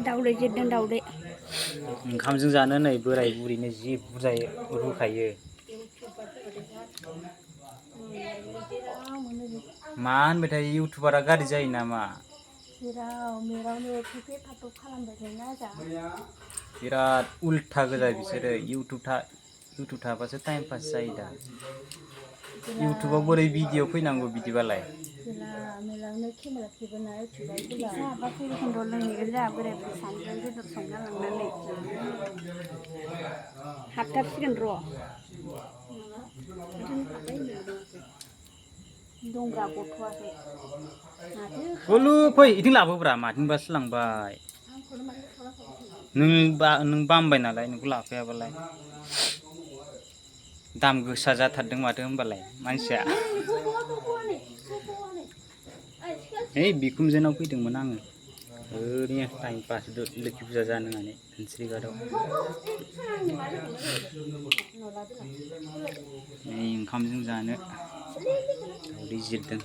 दाउदै जिरदों दाउदै ओंखामजों जानो नै बोराय बुरैनो जि बुरजायै रुखायो मा होनबाय थायो इउटुबारा गाज्रि जायो नामा जेराव मेरावनो फेफे फाथफ खालामबाय थायोना जा बिराद उल्था गोजा बिसोरो इउटुब थाबासो टाइम पास जायो दा इउटुबाव बोरै भिडिअ फैनांगौ बिदिबालाय मेलावनो केमेरा खेबोना इउटुबाव साहाबा फैखन्द' लोंहैगोन जोंहा बोराय बुरै सानैजों बेदर संना लांनानै हाबथारसिगोन र' दंब्रा गथ'वाखै गलु फै इथिं लाबोब्रा माथिंबासो लांबाय नों बामबाय नालाय नोंखौ लाफायाबालाय दाम गोसा जाथारदों माथो होनबालाय मानसिया ओइ बिखुनजोनाव फैदोंमोन आङो ओरैनो टाइम पास लोखि फुजा जानो होननानै धोनस्रिघाटआव नै ओंखामजों जानो दाउदै जिरदों